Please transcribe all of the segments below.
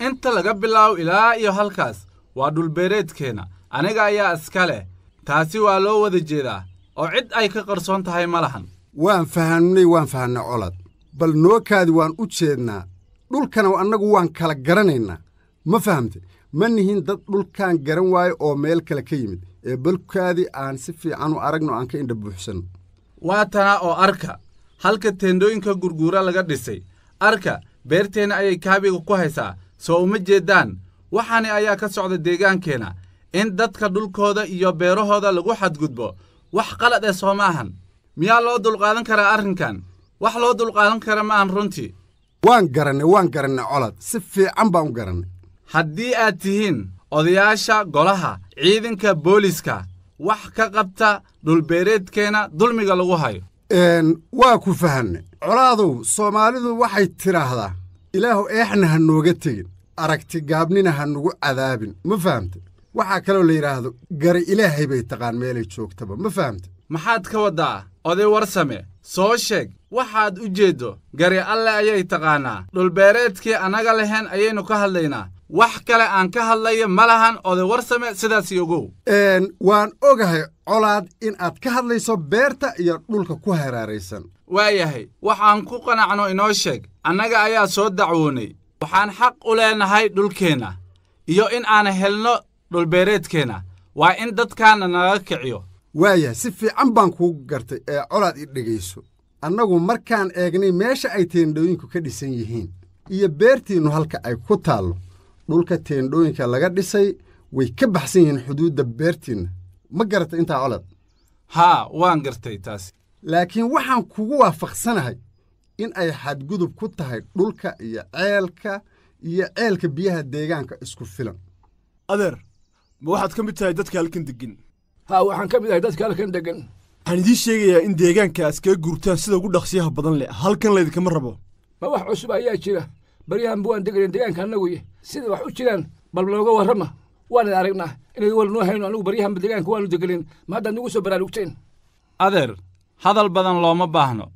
Inta laga bilaabo ilaa iyo halkaas waa dhulbeereedkeenna, aniga ayaa iska leh. Taasi waa loo wada jeedaa oo cid ay ka qarsoon tahay ma lahan. Waan fahamnay, waan fahamnay Colaad. Bal noo kaadi, waan u jeednaa dhulkana, annagu waan kala garanaynaa, ma fahamtay? Ma nihin dad dhulkan garan waayo oo meel kale ka yimid ee balkaadi aan si fiican u aragno, aan ka indha buuxsanno. Waa tana oo arka halka teendhooyinka gurguura laga dhisay. Arka, beerteenna ayay kaabiga ku haysaa, soo uma jeeddaan? Waxaani ayaa ka socda deegaankeenna. In dadka dhulkooda iyo beerahooda lagu xadgudbo wax qalad eh soo maahan? Miyaa loo dulqaadan karaa arrinkan? Wax loo dulqaadan kara ma ahan runtii. Waan garannay, waan garannay Colaad, si fiican baan u garannay. Haddii aad tihiin odayaasha golaha, ciidanka booliska, wax ka qabta dhulbeereedkeenna dulmiga lagu hayo. Waa ku fahanay Colaadow. Soomaalidu waxay tidhaahdaa, Ilaahu eexna ha nooga tegin, aragti gaabnina ha nugu cadaabin, ma fahamtay? Waxaa kaloo la yidhaahdo, gari Ilaahay bay taqaan meelay joogtaba, ma fahamtay? Maxaad ka waddaa, oday Warsame? Soo sheeg waxaad u jeeddo. Gari Alle ayay taqaannaa. Dhulbeereedkii annaga lahayn ayaynu ka hadlaynaa, wax kale aan ka hadlaya ma lahan, oday Warsame, sidaas ogow. Waan ogahay Colaad in aad ka hadlayso beerta iyo dhulka ku haraaraysan. Waayahay, waxaan ku qanacno inoo sheeg. Annaga ayaa soo dacwoonnay. Waxaan xaq u leenahay dhulkeenna iyo in aan helno dhulbeereedkeenna. Waa in dadkaanna naga kiciyo. Waayahay, si fiican baan kuu gartay ee Colaad, i dhegayso. Annagu markaan eegnay meesha ay teendhooyinku ka dhisan yihiin iyo beertiinnu halka ay ku taallo, dhulka teendhooyinka laga dhisay way ka baxsan yihiin xuduudda beertiinna. Ma garatay intaa, Colaad? Haa, waan gartay taasi. Laakiin waxaan kugu waafaqsanahay in ay xadgudub ku tahay dhulka iyo ceelka iyo ceelka biyaha deegaanka isku filan. Adeer, ma waxaad ka mid tahay dadka halkan deggan? Haa, waxaan ka mid ahay dadka halkan deggan. Waxaan idiin sheegayaa in deegaankaas kaga guurtaan sida ugu dhaqsiyaha badan leh. Halkan laydinkama rabo. Ma wax cusub ayaa jira? Baryahanba waan deganen deegaanka annaguy. Sida wax u jiraan bal nooga warrama. Waan aragnaa inay wal noo hayno. Anigu baryahanba deegaanka waanu deganen, ma haddaad nagu soo baraarugteen? Adeer, hadal badan looma baahno.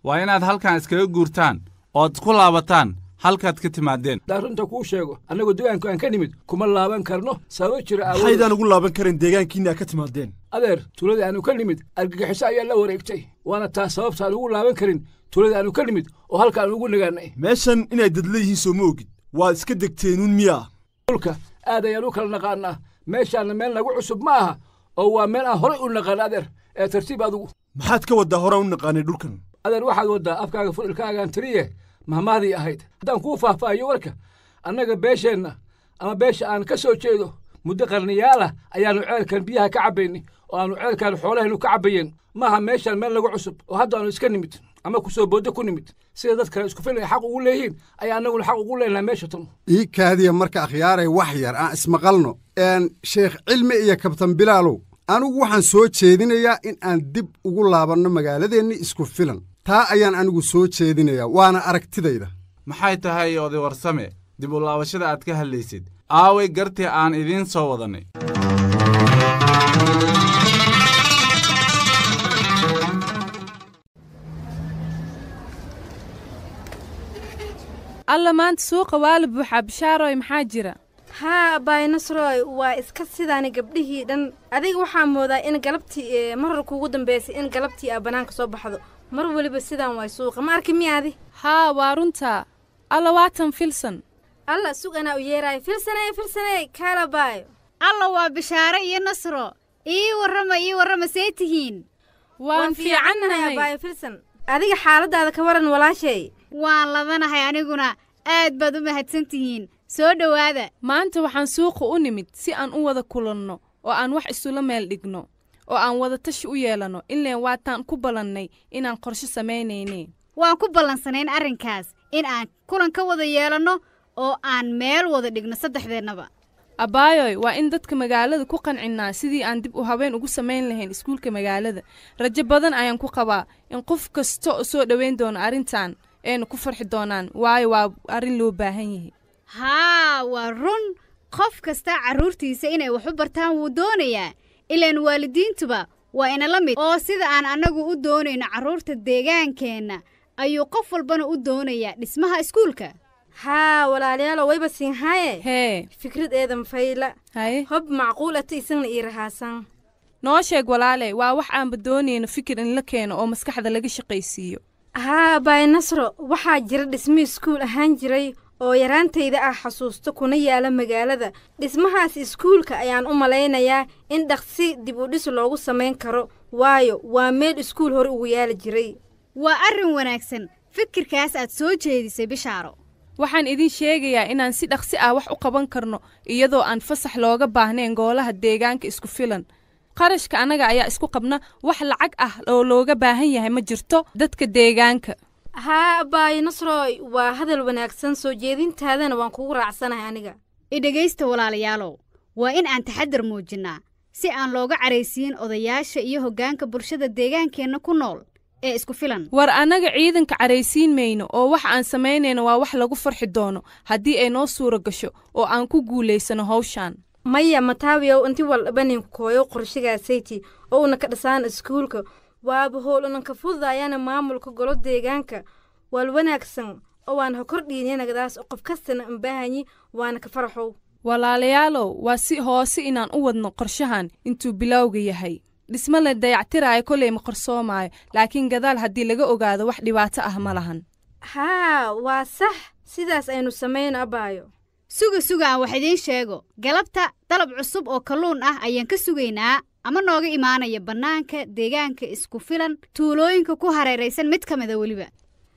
Waa inaad halkan iskaga guurtaan ood ku laabataan halkaad ka timaadeen. Haddaan runta kuu sheego, annagu deegaanku aan ka nimid kuma laaban karno sababo jira aawadood. Maxaydaan ugu laaban karin deegaankiinna aad ka timaadeen? Adeer, tuuladii aanu ka nimid argagixiso ayaa la wareegtay, waana taas sababta aan ugu laaban karin tuuladii aanu ka nimid oo halka aan ugu nagaanay. Meeshan inay dad leeyihiin soo ma ogid? Waad iska degteenuun miyaa? Dhulka aad ayaan u kala naqaanaa, meeshaanna meel nagu cusub ma aha oo waa meel aan horay u naqaan, adeer, ee tartiib adigu. Maxaad ka waddaa horaan u naqaanay dhulkan? Adeer, waxaad waddaa afkaaga furilkaagaan tiriye mahmaadii ahayd. Haddaan kuu faahfaahiyo warka, annaga beesheenna ama beesha aan ka soo jeedo muddo qarniyaalah ayaannu ceelkan biyaha ka cabbaynay oo aannu ceelkan xoolahaynu ka cabbayeen. Maaha meeshaan meel nagu cusub oo hadda aanu iska nimid ama ku soo booddo ku nimid. Sida dad kale isku filan ay xaq ugu leeyihiin ayaa annaguna xaq ugu leenahay meesha tan. Ii kaadiya marka, akhyaaray, wax yar aan ismaqalno. Sheekh Cilmi iyo Kabtan Bilaalow, anigu waxaan soo jeedinayaa in aan dib ugu laabanno magaaladeenni isku filan. Taa ayaan anigu soo jeedinayaa, waana aragtidayda. Maxay tahay, oday Warsame, dib u laabashada aad ka hadlaysid? Aaway gartii aan idiin soo wadannay? Alla, maanta suuqa waa la buuxaa, Bishaaroy, maxaa jira? Haa abaay Nasroy, waa iska sidaani gabdhihii dhan. Adiga waxaa moodaa in galabtii marar kuugu dambaysay in galabtii aa bannaanka soo baxdo. Mar weliba sidaan waay suuqa, ma arki miyaadi? Haa, waa runtaa. Alla, waatan Filson. Alla, sug, anaa u yeeraayo. Filsaney, Filsaney, kaala baayo. Alla, waa Bishaare iyo Nasro. Ii warrama, ii warrama, see tihiin? Waan fiicannahay. Abaayo Filson, adiga xaaladaada ka waran, walaashay? Waan labanahay aniguna, aad baad u mahadsan tihiin. Soo dhowaada. Maanta waxaan suuqa u nimid si aan u wada kulanno oo aan wax isula meel dhigno oo aan wada tashi u yeelanno, ileen waataan ku ballannay inaan qorshe samaynayne. Waan ku ballansanayn arrinkaas in aan kulan ka wada yeelanno oo aan meel wada dhigno saddexdeennaba. Abaayoy, waa in dadka magaalada ku qancinnaa sidii aan dib u habeen ugu samayn lahayn iskuulka magaalada. Rajo badan ayaan ku qabaa in qof kasta oo soo dhoweyn doono arrintan ayna ku farxi doonaan, waayo waa arrin loo baahan yahay. Haa, waa run, qof kasta carruurtiisa inay wax u bartaan wuu doonayaa. Ilaan waalidiintuba waa inala mid oo sida aan annagu u doonayno carruurta deegaankeenna ayuu qof walbana u doonayaa dhismaha iskuulka. Haa walaalayaalo, wayba siinhaaye. Hee. Fikrad eedan fayla. Haye. Hob macquul ata isagna ii rahaasan. Noo sheeg walaale, waa wax aanba doonayno fikir in la keeno oo maskaxda laga shaqaysiiyo. Haa baay Nasro, waxaa jira dhismo iskuul ahaan jiray oo yaraantayda ah xasuusto kuna yaala magaalada. Dhismahaas iskuulka ayaan u malaynayaa in dhaqsi dib u dhis loogu samayn karo, waayo waa meel iskuul hore ugu yaali jiray. Waa arrin wanaagsan fikirkaas aad soo jeedisay, Bishaaro. Waxaan idin sheegayaa inaan si dhaqsi ah wax u qaban karno iyadoo aan fasax looga baahnayn goolaha deegaanka isku filan. Qarashka annaga ayaa isku qabna, wax lacag ah oo looga baahan yahay ma jirto dadka deegaanka. Haa baay Nasroy, waa hadal wanaagsan, soo jeedintaadana waan kugu raacsanahay aniga. Idhegaysta walaalayaalow, waa in aan taxaddar muujinnaa si aan looga caraysiin odayaasha iyo hoggaanka bulshada deegaankeenna ku nool ee isku filan. War annaga ciidanka caraysiin mayno, oo wax aan samaynayno waa wax lagu farxi doono haddii ay noo suura gasho oo aan ku guulaysano hawshaan. Maya mataawiyow, inti waldhabaninku kooyo qorshigaasaytii oo una ka dhisaan iskuulka waaba howl unanka fududaayana maamulka golo deegaanka waal wanaagsan oo waan ha kordhiinyanagadaas oo qof kastana ambaahanyi waana ka faraxow. Walaalayaalow, waa si hoose inaan u wadno qorshahan intuu bilowga yahay. Dhismo la dayactiraayo koley ma qarsoomaayo, laakiin gadaal haddii laga ogaado wax dhibaato ah ma lahan. Haa waa sax, sidaas aynu samayno abaayo. Suga suga, aan wax idiin sheego. Galabta dalab cusub oo kalluun ah ayaan ka sugaynaa ama nooga imaanaya bannaanka deegaanka isku filan, tuulooyinka ku hareeraysan mid ka mida weliba.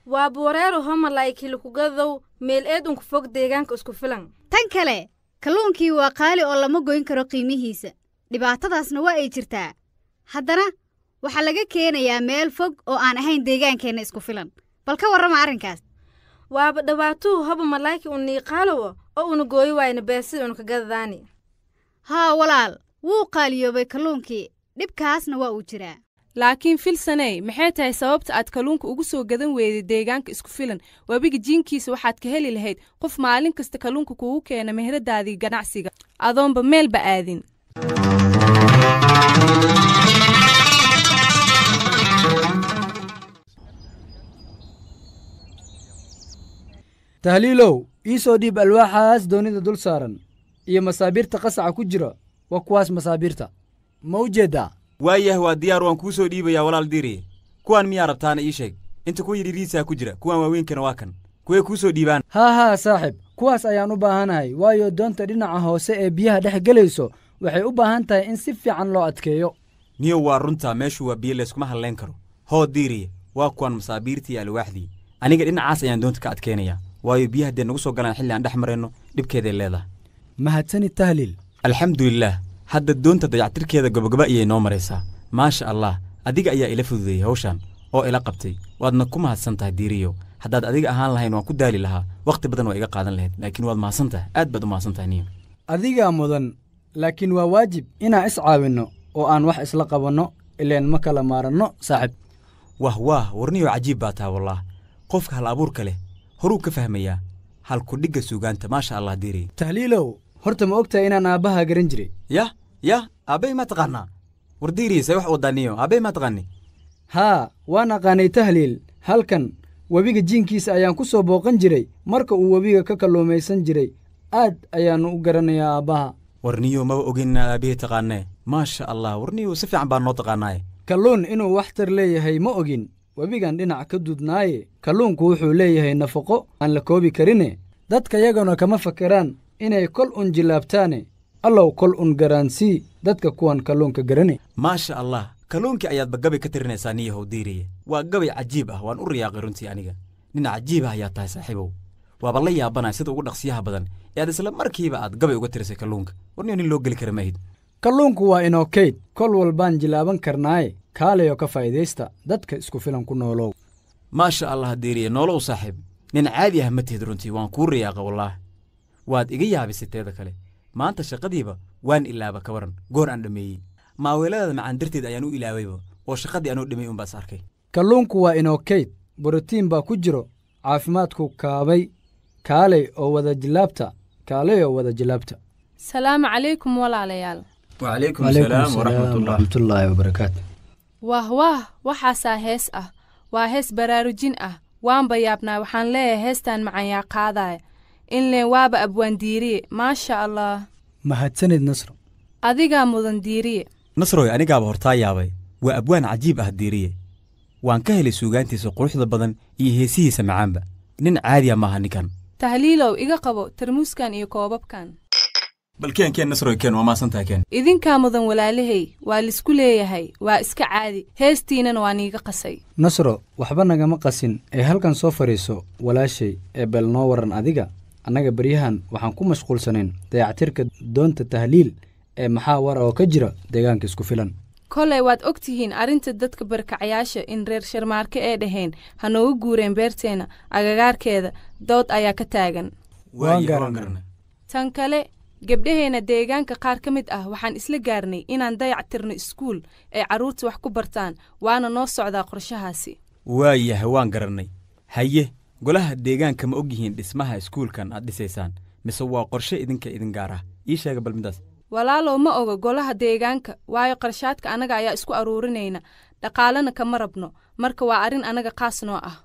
Waa buwareero homalaykilikugadow meel eed unku fog deegaanka isku filan. Tan kale, kalluunkii waa qaali oo lama goyn karo qiimihiisa, dhibaatadaasna waa ay jirtaa. Haddana waxaa laga keenayaa meel fog oo aan ahayn deegaankeenna isku filan. Bal ka warrama arrinkaas. Waaba dhawaatuhu hoba malayki un niiqaalowa oo una gooyi waayna beesida unka gadadaani. Haa walaal, wuu qaaliyoobay kalluunkii, dhibkaasna waa uu jiraa. Laakiin Filsaney, maxay tahay sababta aad kalluunka ugu soo gadan weyday deegaanka isku filan? Webiga jiinkiisa waxaad ka heli lahayd qof maalin kasta kalluunka kugu keena meheradaadii ganacsiga adoonba meelba aadin. Tahliilow, ii soo dhiib alwaaxaas doonida dul saaran iyo masaabiirta qasaca ku jira. Waa kuwaas masaabiirta, ma u jeeddaa? Waayah, waa diyaar, waan kuu soo dhiibayaa walaal Diiriye. Kuwaan miyaa rabtaana? Ii sheeg inta kuwa yidhiiriisaa ku jira, kuwaan waaweynkana waa kan. Kuwee kuu soo dhiibaan? Haa haa saaxib, kuwaas ayaan u baahanahay, waayo doonta dhinaca hoose ee biyaha dhex gelayso waxay u baahan tahay in si fiican loo adkeeyo. Niyow, waa runtaa, meeshu waa biyo, layskuma hadlayn karo. Hoo Diiriye, waa kuwaan masaabiirtii iyo alwaaxdii. Aniga dhinacaas ayaan doonta ka adkaynayaa, waayo biyaha haddee nagu soo galaan xilli aan dhex marayno dhibkeeday leedahay. Mahadsanid Tahliil. Alxamdulilaah, hadda doonta dayactirkeeda gobogaba ayay noo maraysaa, maasha Allah. Adiga ayaa ila fududeeyey hawshan oo ila qabtay, waadna ku mahadsan tahay Diiriyow. Haddaad adiga ahaan lahayn waan ku daali lahaa, wakhti badan waa iga qaadan lahayd, laakiin waad mahadsan tahay, aad baad u mahadsan tahay niyo. Adigaa mudan, laakiin waa waajib inaan is caawinno oo aan wax isla qabanno, ileen ma kala maaranno saaxib. Wah waah, warniyow cajiib baa taha wallaah. Qofka hal abuurka leh horuu ka fahmayaa halkudhigga suugaanta, maasha Allah Diiriye. Tahliilow, horta ma ogtahay inaan aabbaha garan jiray? Yah yah, aabbay maa taqaanaa? War Diiriye, say wax wadaa niyo, aabbay maa taqaani? Haa waan aqaanay Tahliil. Halkan webiga jiinkiisa ayaan ku soo booqan jiray marka uu webiga ka kalluumaysan jiray. Aad ayaannu u garanayaa aabbaha. Warniyow, maba ogin inaad aabbihii taqaanee, maasha Allah. Warniyow, si fiican baa noo taqaanaaye. Kalluun inuu waxtar leeyahay ma ogin, webigan dhinac ka dudnaaye. Kalluunku wuxuu leeyahay nafaqo aan la koobi karine, dadka yaguna kama fakeraan inay kol un jilaabtaane. Allow kol un garaansii dadka kuwan kalluunka garane. Maasha Allah, kalluunkii ayaadba gabay ka tirinaysaa niyahow Diiriye. Waa gabay cajiib ah, waan u riyaaqay runtii aniga. Nin cajiib ah ayaa tahay saaxiibow. Waaba la yaabanaya sida ugu dhaqsiyaha badan ee aad isla markiiba aad gabay uga tirisay kalluunka. Warniyo, nin loo geli kara mahid. Kalluunku waa inoo kayd, kol walbaan jilaaban karnaaye. Kaalayoo ka faa'idaysta dadka isku filan ku noolow. Maasha Allah Diiriye, noolow saaxiib. Nin caadi ah ma tihid runtii, waan kuu riyaaqa wallaah, waad iga yaabisay. Teeda kale, maanta shaqadiiba waan ilaaba, ka waran goor aan dhammeeyey? Maaweeladaada macaan darteed ayaan u ilaawayba, oo shaqadii anoo dhammeey unbaas arkay. Kalluunku waa inoo kayd, borotiin baa ku jiro, caafimaadku kaabay. Kaalay oo wada jilaabta, kaalay oo wada jilaabta. Salaamu calaykum walaalayaal. Wacalaykum asalaam waraxmatullah. Waraxmatullaahi wabarakaatu. Wah wah, waxaasaa hees ah, waa hees baraarujin ah. Waanba yaabnaa, waxaan leeyahay heestan macaan yaa qaadaya. Inleen waaba abwaan Diiriye, maasha Allah. Mahadsanid Nasro. Adigaa mudan, Diiriye. Nasroy, anigaaba hortaa yaabay. Waa abwaan cajiib ah Diiriye. Waan ka helay suugaantiisa quruxda badan iyo heesihiisa macaanba. Nin caadiya maaha ninkan. Tahliilow, iga qabo tarmuuskan iyo koobabkan. Bal keen, keen Nasroy, keen. Waa maasantahay, keen. Idinkaa mudan walaalahay, waa laisku leeyahay, waa iska caadi. Heestiinana waa niiga qasay. Nasro, waxba nagama qasin ee halkan soo fadhiiso walaashay, ee bal noo waran adiga. Annaga baryahan waxaan ku mashquulsanayn dayactirka doonta Tahliil, ee maxaa war oo ka jira deegaanka isku filan? Kolay waad og tihiin arrinta dadka barakacayaasha in reer Sharmaarke ee dhaheen ha noogu guureen beerteenna agagaarkeeda. Dood ayaa ka taagan. Waan garanay. Tan kale, gabdhaheenna deegaanka qaar ka mid ah waxaan isla gaarnay inaan dayac tirno iskuul ay carruurta wax ku bartaan, waana noo socdaa qorshahaasi. Waayahay, waan garannay. Haye, golaha deegaanka ma og yihiin dhismaha iskuulkan aad dhisaysaan, mise waa qorshe idinka idin gaar ah? Ii sheega bal midaas. Walaalow, ma oga golaha deegaanka, waayo qarshaadka annaga ayaa isku aruurinayna, dhaqaalena kama rabno. Marka waa arrin annaga qaas noo ah.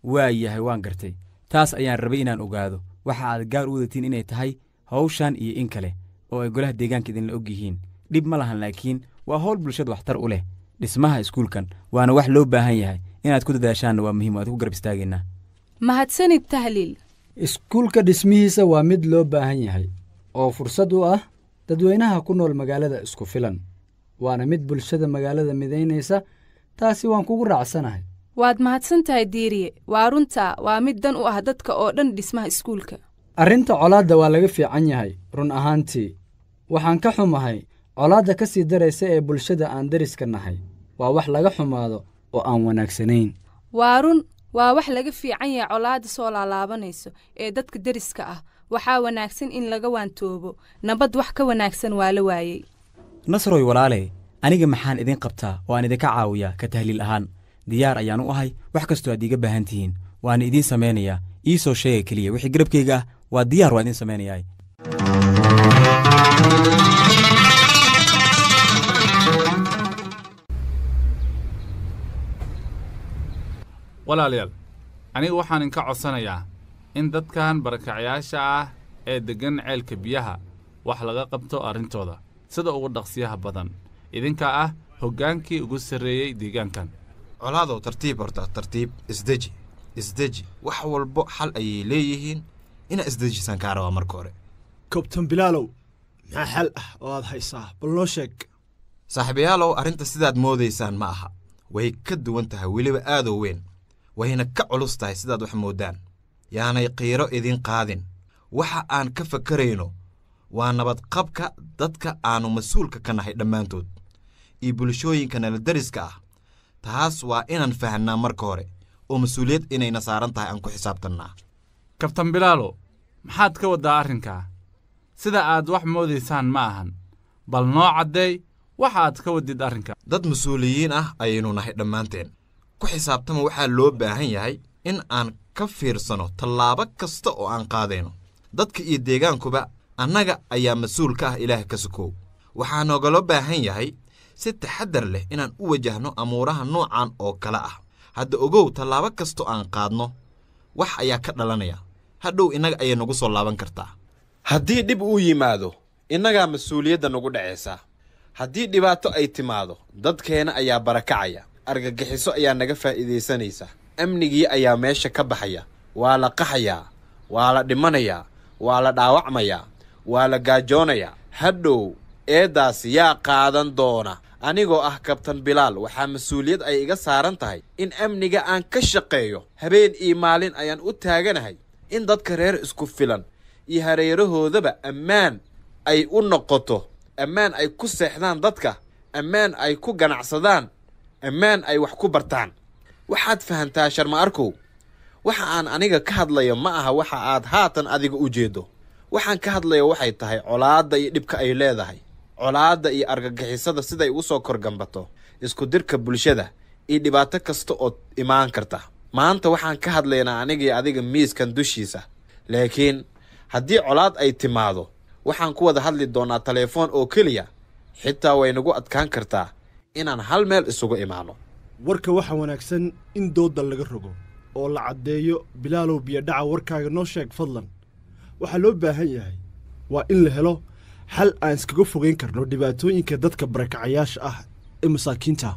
Waayahay, waan gartay. Taas ayaan rabay inaan ogaado, waxa aad gaar u wadatiin inay tahay hawshan iyo in kale oo ay golaha deegaanka idinla og yihiin. Dhib ma lahan, laakiin waa hawl bulshada waxtar u leh dhismaha iskuulkan, waana wax loo baahan yahay. Inaad ku dadaashaanna waa muhiim, waad ku garab istaagaynaa. Mahadsanid Tahliil. Iskuulka dhismihiisa waa mid loo baahan yahay oo fursad u ah dadweynaha ku nool magaalada isku filan, waana mid bulshada magaalada midaynaysa. Taasi waan kugu raacsanahay. Waad mahadsan tahay Diiriye, waa runtaa, waa mid dan u ah dadka oo dhan dhismaha iskuulka. Arrinta colaadda waa laga fiican yahay. Run ahaantii waxaan ka xumahay colaadda ka sii daraysa ee bulshada aan deriska nahay. Waa wax laga xumaado oo aan wanaagsanayn. Waa run, waa wax laga fiican yahay colaadda soo laalaabanayso ee dadka deriska ah. Waxaa wanaagsan in laga waantoobo. Nabad wax ka wanaagsan waa la waayey. Nasroy walaale, aniga maxaan idin qabtaa oo aan idinka caawiyaa? Ka Tahliil ahaan diyaar ayaan u ahay wax kastoo aad iiga baahan tihiin, waana idiin samaynayaa. Ii soo sheega keliya wixii garabkayga ah, waa diyaar, waa idiin samaynayaa. Walaalayaal, aniga waxaan inka codsanayaa in dadkan barakacyaasha ah ee deggan ceelka biyaha wax laga qabto arrintooda sida ugu dhaqsiyaha badan. Idinka ah hoggaankii ugu sarreeyey deegaankan. Colaadow, tartiib horta, tartiib, isdeji, isdeji. Wax walbo xal ayay leeyihiin, inaa isdejisaan kaa rabaa marka hore. Kabtan Bilaalow, maxaa xal ah oo aad haysaa? Bal noo sheeg. Saaxiibayaalow, arrinta sidaad moodaysaan ma aha. Way ka duwan tahay, weliba aadoo weyn, wayna ka culus tahay sidaad wax mooddaan. Yaanay qiiro idin qaadin. Waxa aan ka fakarayno waa nabadqabka dadka aannu mas-uulka ka nahay dhammaantood iyo bulshooyinka nala dariska ah. Taas waa inaan fahannaa marka hore oo mas-uuliyad inayna saaran tahay aan ku xisaabtannaa. Kabtan Bilaalo, maxaad ka waddaa arrinkaa? Sida aad wax moodaysaan ma ahan. Bal noo caddeey waxa aad ka wadid arrinka. Dad mas-uuliyiin ah ayaynu nahay dhammaanteen. Ku xisaabtama. Waxaa loo baahan yahay in aan ka fiirsano tallaabo kasta oo aan qaadayno. Dadka iyo deegaankuba annaga ayaa mas-uul ka ah Ilaah ka sokow. Waxaa noogala baahan yahay si taxaddar leh inaan u wajahno amuuraha noocan oo kale ah. Hadda ogow, tallaabo kastoo aan qaadno wax ayaa ka dhalanaya. Hadhow innaga ayay nagu soo laaban kartaa. Haddii dhib uu yimaado, innagaa mas-uuliyadda nagu dhacaysaa. Haddii dhibaato ay timaado, dadkeena ayaa barakacaya, argagixiso ayaa naga faa'iidaysanaysa, amnigii ayaa meesha ka baxaya, waa la qaxayaa, waa la dhimanayaa, waa la dhaawacmayaa, waa la gaajoonayaa. Hadhow eeddaasi yaa qaadan doona? Anigoo ah Kabtan Bilaal, waxaa mas-uuliyad ay iga saaran tahay in amniga aan ka shaqeeyo. Habeen iyo maalin ayaan u taaganahay in dadka reer isku filan iyo hareerahoodaba ammaan ay u noqoto, ammaan ay ku seexdaan dadka, ammaan ay ku ganacsadaan, ammaan ay wax ku bartaan. Waxaad fahantaa Sharma Arkow, waxa aan aniga ka hadlayo ma aha waxa aad haatan adiga u jeedo. Waxaan ka hadlaya waxay tahay colaadda iyo dhibka ay leedahay, colaadda iyo argagixisada siday ugu soo korgambato, isku dirka bulshada iyo dhibaato kasta oo imaan karta. Maanta waxaan ka hadlaynaa aniga iyo adiga miiskan dushiisa, laakiin haddii colaad ay timaado, waxaan ku wada hadli doonnaa telefoon oo keliya. Xitaa way nagu adkaan kartaa inaan hal meel isugu imaano. Warka waxaa wanaagsan in doodda laga rogo. oo la caddeeyo. Bilaalow, biyodhaca warkaaga noo sheeg fadlan. Waxaa loo baahan yahay waa in la helo xal aan iskaga fogeyn karno dhibaatooyinka dadka barakacayaasha ah ee masaakiinta.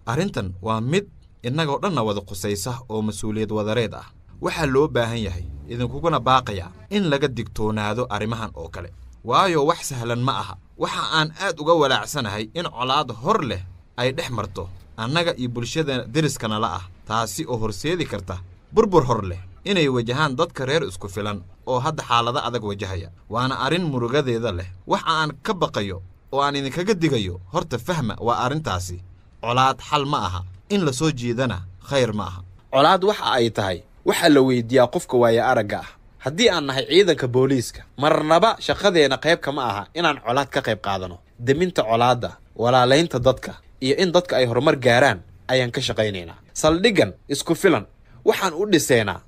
Arrintan waa mid innagoo dhanna wada qusaysa oo mas-uuliyad wadareed ah. Waxaa loo baahan yahay, idinkuguna baaqaya, in laga digtoonaado arrimahan oo kale, waayo wax sahlan ma aha. Waxa aan aad uga walaacsanahay in colaad hor leh ay dhex marto annaga iyo bulshada deriskanala ah, taasi oo horseedi karta burbur hor leh inay wajahaan dadka reer Isku Filan oo hadda xaalado adag wajahaya, waana arrin murugadeeda leh. Waxa aan ka baqayo oo aan idinkaga digayo, horta fahma, waa arrintaasi. Colaad xal ma aha, in la soo jeedana khayr ma aha. Colaad waxa ay tahay waxaa la weydiiyaa qofka waaya aragga ah. Haddii aan nahay ciidanka booliiska, marnaba shaqadeenna qayb kama aha inaan colaad ka qayb qaadano. Deminta colaadda, walaalaynta dadka iyo in dadka ay horumar gaaraan ayaan ka shaqaynaynaa. Saldhiggan Isku Filan waxaan u dhiseynaa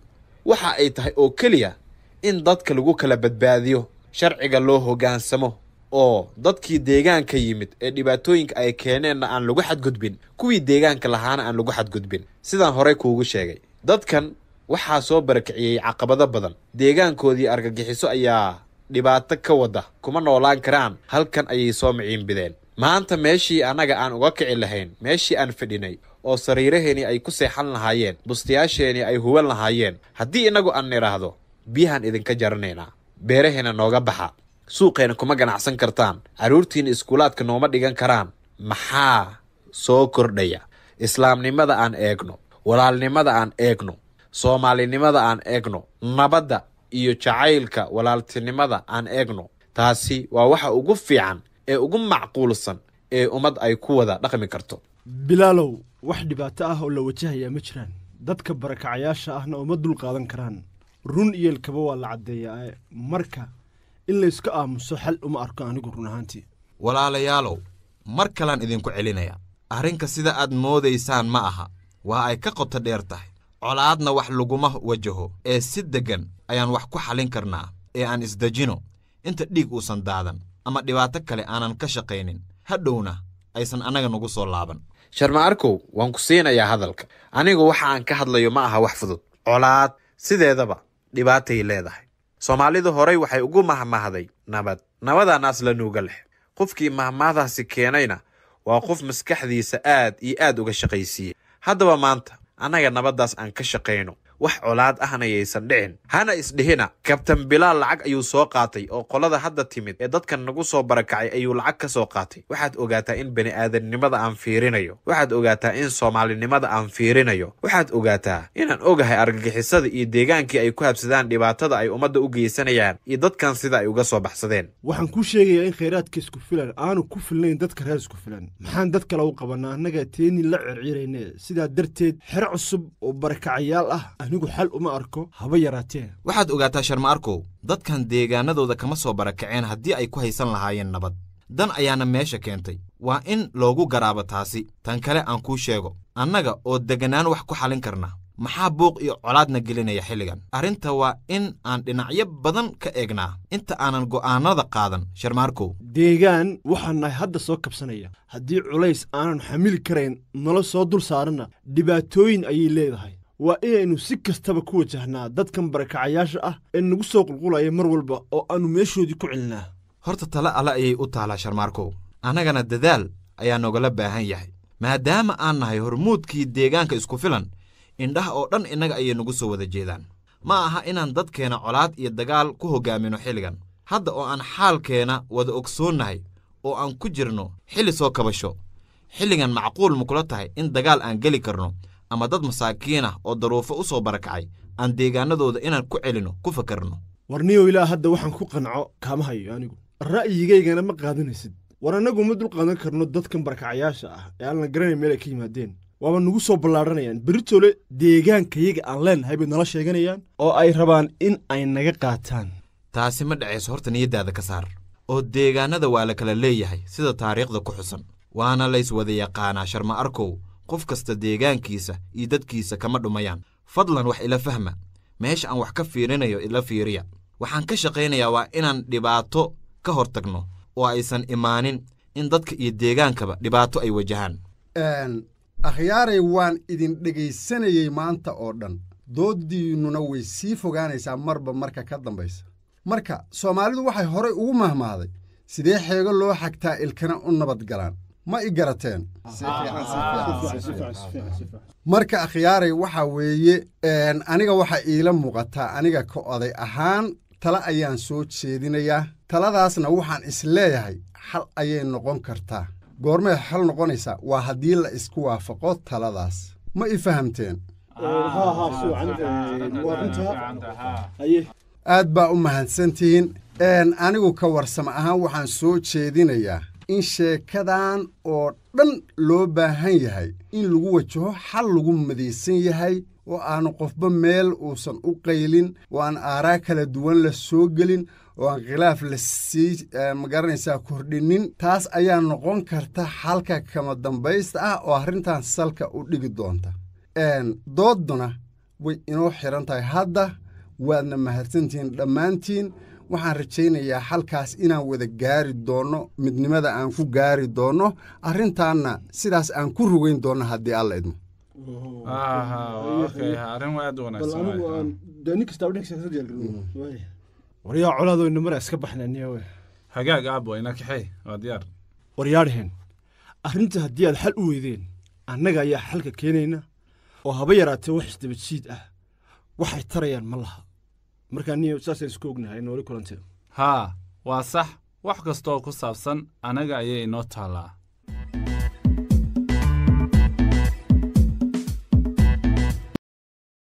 waxa ay tahay oo keliya in dadka lagu kala badbaadiyo, sharciga loo hoggaansamo, oo dadkii deegaanka yimid ee dhibaatooyinka ay keeneenna aan lagu xadgudbin, kuwii deegaanka lahaana aan lagu xadgudbin. Sidaan horey kuugu sheegay, dadkan waxaa soo barakiciyey caqabado badan. Deegaankoodii argagixiso ayaa dhibaato ka wada, kuma noolaan karaan. Halkan ayay soo miciinbideen. Maanta meeshii annaga aan uga kici lahayn meeshii aan fadhinay oo sariiraheennii ay ku seexan lahaayeen, bustayaasheenii ay huwan lahaayeen, haddii innagu aan nidhaahdo biyahaan idinka jaranaynaa, beeraheenna nooga baxa, suuqeena kuma ganacsan kartaan, carruurtiina iskuulaadka nooma dhigan karaan, maxaa soo kordhaya? Islaamnimada aan eegno, walaalnimada aan eegno, soomaalinimada aan eegno, nabadda iyo jacaylka walaaltinimada aan eegno. Taasi waa waxa ugu fiican ee ugu macquulsan ee ummad ay ku wada dhaqmi karto. Bilaalow, wax dhibaato ah oo la wajahayaa ma jiraan, dadka barakacayaasha ahna uma dul qaadan karaan. Run iyeelkaba waa la caddeeyaa. Marka in layska aamuso xal uma arko anigu, run ahaantii. Walaalayaalow, mar kalaan idinku celinaya, arrinka sida aad moodaysaan ma aha, waa ay ka qoto dheer tahay. Colaadna wax laguma wajaho ee si deggan ayaan wax ku xallin karnaa, ee aan isdejino inta dhiig uusan daadan ama dhibaato kale aanan ka shaqaynin, hadhowna aysan annaga nagu soo laaban. Sharma Arkow, waan ku siinayaa hadalka. Anigu waxa aan ka hadlayo ma aha wax fudud. Colaad sideedaba dhibaatay leedahay. Soomaalidu horay waxay ugu mahmahday nabad nabadaa naas la nuuga leh. Qofkii mahmahdaasi keenayna waa qof maskaxdiisa aad iyo aad uga shaqaysiiyey. Haddaba maanta annaga nabaddaas aan ka shaqayno, wax colaad ahna yaysan dhicin. Hana isdhihina Kabtan Bilaal lacag ayuu soo qaatay oo qolada hadda timid ee dadkan nagu soo barakacay ayuu lacag ka soo qaatay. Waxaad ogaataa in bani'aadamnimada aan fiirinayo, waxaad ogaataa in soomaalinimada aan fiirinayo, waxaad ogaataa inaan ogahay argagixisada iyo deegaankii ay ku habsadaan, dhibaatada ay ummadda u geysanayaan iyo dadkan sida ay uga soo baxsadeen. Waxaan kuu sheegayaa in khayraadka Isku Filan aanu ku filnayn dadka reer Isku Filan. Maxaan dad kale u qabanaa annaga teeni la circiirayne? Sidaa darteed xero cusub oo barakacayaal ah anigu xal uma arko, haba yaraatee. Waxaad ogaataa, Sharma Arkow, dadkan deegaanadooda kama soo barakaceen haddii ay ku haysan lahaayeen nabad. Dan ayaana meesha keentay, waa in loogu garaabo taasi. Tan kale aan kuu sheego, annaga oo deganaan wax ku xallin karna, maxaa buuq iyo colaadna gelinaya xilligan? Arrinta waa in aan dhinacyo badan ka eegnaa inta aanan go'aannada qaadan, Sharmaarkow. Deegaan waxaan nahay hadda soo kabsanaya. Haddii culays aanan xamili karayn nala soo dul saaranna, dhibaatooyin ayay leedahay. Waa inaynu si kastaba ku wajahnaa dadkan barakacayaasha ah ee nagu soo qulqulaya mar walba oo aannu meeshoodii ku celinaa. Horta tale alle ayay u taalaa, Sharmaarkow, annagana dadaal ayaa nogala baahan yahay. Maadaama aan nahay hormuudkii deegaanka Isku Filan, indhaha oo dhan innaga ayay nagu soo wada jeedaan. Ma aha inaan dadkeena colaad iyo dagaal ku hoggaamino xilligan hadda oo aan xaalkeena wada ogsoonnahay oo aan ku jirno xilli soo kabasho. Xilligan macquul ma kula tahay in dagaal aan geli karno ama dad masaakiin ah oo daruufo u soo barakacay aan deegaanadooda inaan ku celinno ku fakarno? Warniyow, ilaa hadda waxaan ku qanco kaama hayo anigu, ra'yigaygana ma qaadanaysid. War annagu ma dul qaadan karno dadkan barakacayaasha ah ee aan la garanayn meel ay ka yimaadeen. Waaba nagu soo ballaadhanayaan. Berritole deegaankayaga aan leenahay bay nala sheeganayaan oo ay rabaan in ay naga qaataan. Taasi ma dhacayso, horta niyaddaada ka saar. Oo deegaanada waa la kala leeyahay sida taariikhda ku xusan, waana lays wada yaqaanaa, Sharma Arkow. Qof kasta deegaankiisa iyo dadkiisa kama dhumayaan. Fadlan wax ila fahma, meesha aan wax ka fiirinayo ila fiiriya. Waxaan ka shaqaynayaa waa inaan dhibaato ka hor tagno oo aysan imaanin in dadka iyo deegaankaba dhibaato ay wajahaan. Akhyaaray, waan idin dhegaysanayey maanta oo dhan. Dooddiinnuna way sii fogaanaysaa marba marka ka dambaysa. Marka Soomaalidu waxay horay ugu mahmahday, sidee xeego loo xagtaa ilkana u nabad galaan? Ma i garateen? Marka akhyaaray, waxaa weeye, aniga waxaa iila muuqataa, aniga ka oday ahaan, tala ayaan soo jeedinayaa. Taladaasna waxaan is leeyahay xal ayay noqon kartaa. Goormay xal noqonaysaa? Waa haddii la isku waafaqo taladaas. Ma i fahamteen? Aad baa u mahadsantihiin. Anigu ka warsamo ahaan waxaan soo jeedinayaa in sheekadan oo dhan loo baahan yahay in lagu wajaho xal lagu madaysan yahay, oo aanu qofba meel uusan u qaylin, oo aan aaraa kala duwan la soo gelin, oo aan khilaaf la sii, magaranaysaa, kordhinin. Taas ayaa noqon karta xalka kama dambaysta ah oo arrintan salka u dhigi doonta. Dooduna way inoo xiran tahay hadda. Waadna mahadsantihiin dhammaantiin. Waxaan rajaynayaa xalkaas inaan wada gaari doonno, midnimada aan ku gaari doonno, arrintaanna sidaas aan ku rugayn doonno haddii Alla idmo. Waryaa colaado, inamara iska baxnaniya. Hagaag aabo, ina kaxey, waa diyaar. Waryaadheen, arrinta haddii aad xal u weydeen, annaga ayaa xalka keenayna, oo haba yaraatee wax isdaba jiid ah waxay tarayaan ma laha. Markaa niyo, saasaan isku ognahay nooli kulantee. Haa, waa sax. Wax kastooo ku saabsan anaga ayay inoo taallaa.